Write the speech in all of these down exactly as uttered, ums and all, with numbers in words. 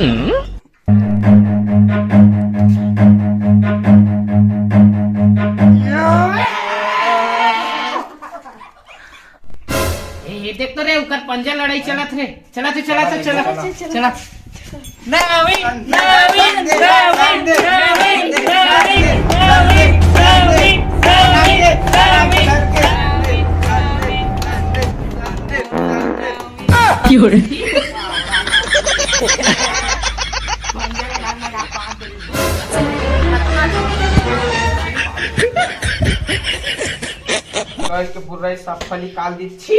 ए, ये देख तो रे, ओकर पंजा लड़ाई चलत रे। चला तो, चला तो, चला, चला। नवीन, नवीन, नवीन, नवीन, नवीन, नवीन। कल के बुराई सब निकाल दी छी।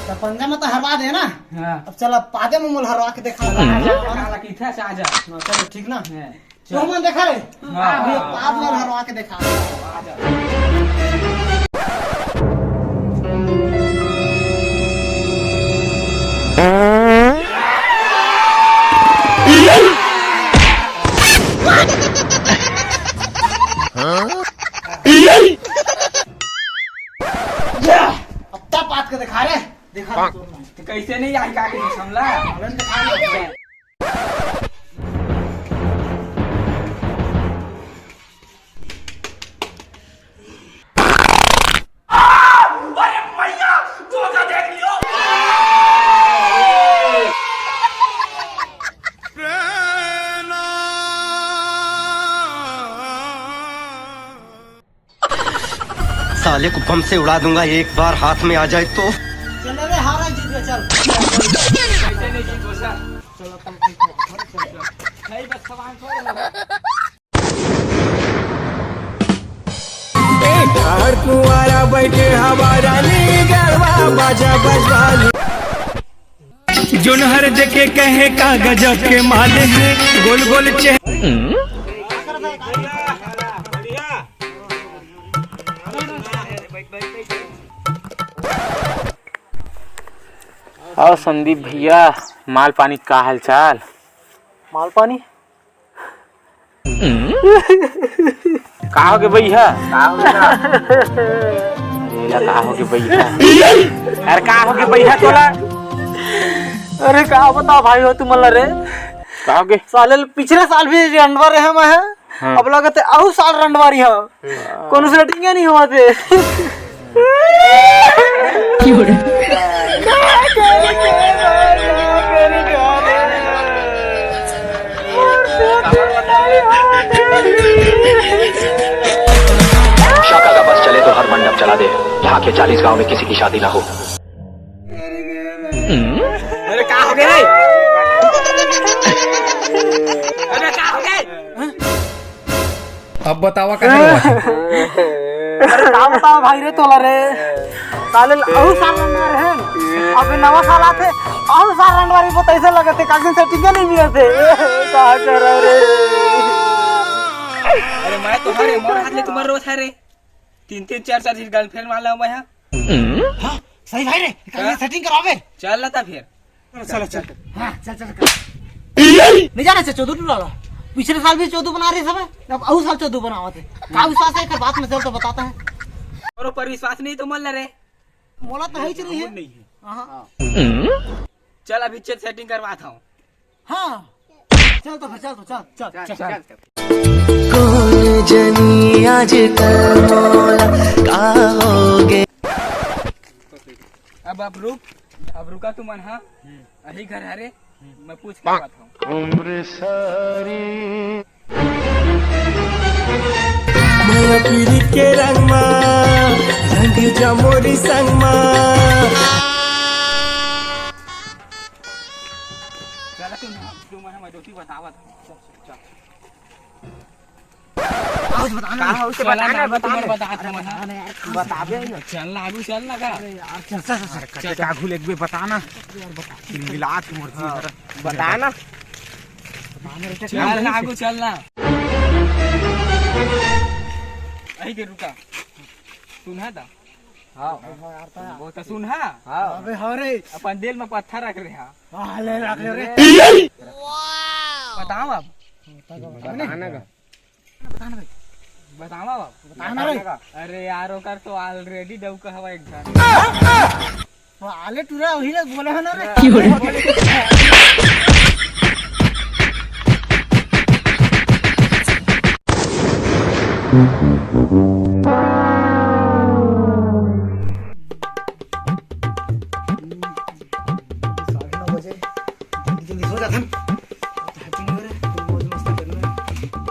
त पंजा में तो हरवा दे ना। हाँ। अब चल, अब पादे में मोल हरवा के देखा। आजा, आजा, आजा, आजा, आजा। हाँ, चलो, ठीक ना? हाँ। तू मन देखा रे। हाँ। अभी पाद में हरवा के देखा। आजा। अब तब बात के देखा रे। देखा तो कैसे नहीं आई का के समला? पालन के खा ले। अरे मैया, धोखा देख लियो। साले को बम से उड़ा दूंगा, एक बार हाथ में आ जाए तो। चल रे, हारा जीत गया, चल। कैसे नहीं जीत, चल। चल, अब तुम ठीक हो, चल, चल। नहीं, बस सामान छोड़ दो। ए, ठाड़ कुंवारा बैठे हवा रानी, गरबा बाजा बजवा ले। जोनहर देखे कहे का गजब के माल है, गोल गोल चेहरा। और संदीप भैया, माल पानी का हाल चाल? माल पानी? का हो गे भैया? का हो गे? अरे ला, का हो गे भैया? अरे का हो गे भैया तोला? अरे का बताओ भाई हो तुमन ला रे? का हो गे? साले पिछले साल भी रंडवा रहे मैं, हाँ। अब लगत हे अहू साल रंडवा रही हो। कोनो सेटिंग नहीं होवत हे। शाखा का बस चले तो हर मंडप चला दे। यहाँ के चालीस गांव में किसी की शादी ना हो। अरे का हो गे? अरे का हो गे? अब बतावा का है? अरे का बतावा भाई रे तोला रे। साले अहू साल रंडवा रहे। अबे नवा साल आथे, अहू साल रंडवा रही, बहुत ऐसे लगत हे, काकी सेटिंग नहीं मिलत हे। का करव रे? अरे मैं तो हरे, मोर हाथ ले तुम्हार रोज है रे। तीन तीन चार चार दिन गर्लफ्रेंड वाला हूँ मैं, हाँ। हाँ, सही भाई रे, काकी हाँ? सेटिंग करावे। चल ना ता फिर। चलो, चलो। हाँ, चल, चल, चल। नहीं जाना चाहिए चौधरी टोला। पिछले साल भी चौधरी बना रहे सब, अब अहू साल चौधरी बनावत हे। का विश्वास है, एक बात में चल तो बताता है। और ऊपर विश्वास नहीं तो मल रे। मोला तो है ही नहीं है। नहीं है। हाँ। चल अभी चल सेटिंग करवाता हूँ। हाँ। चल तो फिर, चल तो, चल, चल, चल, चल। चल। कौन जनी आजकल मोला का हो गे। अब, अब रुक, अब रुका तुमन, हाँ? अही घर हरे, मैं पूछ के आत हूँ। उम्र सारी मैं पीरी के रंग मा, रंग जमोरी संग मा। चला तुम, तुम हमें दोस्ती बतावत हूँ। चल, चल, चल। आओ, बताना। का हो, उसे चला बताना, ना, बताना। तुम्हें बता, अरे, तुम बताना यार, कहाँ से बताबे ना। चल ना, आगू चल ना का। अरे यार, चल, चल, चल, चल। अरे, कते का घुल एक बे बताना। यार, बता। चिलमिलात मोर जी हाँ, जरा। बताना। बताना रे, चल ना, आगू चल ना। अही के रुका। सुन है ता? हाँ। वो तो सुन है? हाँ। अबे हाँ रे। अपन दिल में पत्थर रख रहे हैं। हाँ, ले रख ले रे। बताओ अब। बताना का। बताना भाई। बतावा बाबू। बताना रे। अरे यार, ओकर तो already डौका हवा एक झन। साले टुरा वही ला बोला है ना रे। साढ़े नौ बजे, जल्दी जल्दी सो जाथन। Happy New Year है, तुम मौज मस्ती करना है।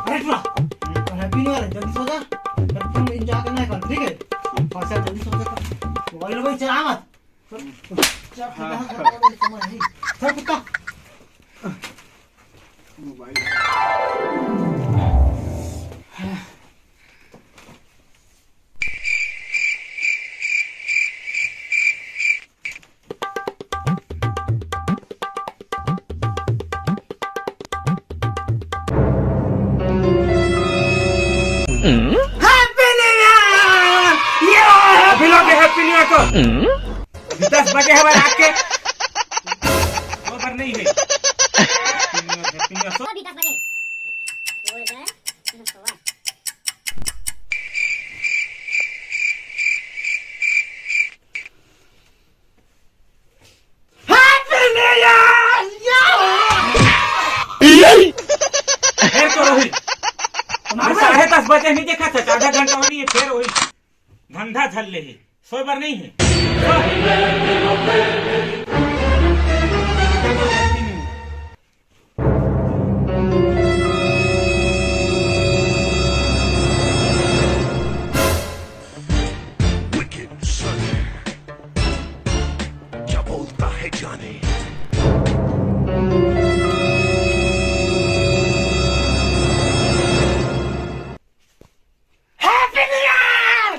अरे टुरा, Happy New Year है, जल्दी सो जा। Happy New Year enjoy करना है कल, ठीक है? अच्छा, जल्दी सो जा। मोबाइल वोबाइल चला मत। चल, चल, हाँ। चल, कुत्ता। मोबाइल। Happy New Year! अभी लोग Happy New Year को। अभी दस बजे हमारे रात के। दो बार नहीं है। Happy New Year, Happy New Year। अभी दस बजे। Happy New Year! फेर तो रोहित, तुम्हारे साढ़े दस बजे नहीं देखा था, आधा घंटा हो रही है, फेर वही धंधा धर ले ही, सोए बर नहीं है। Wicked son, क्या बोलता है जाने। Happy New Year!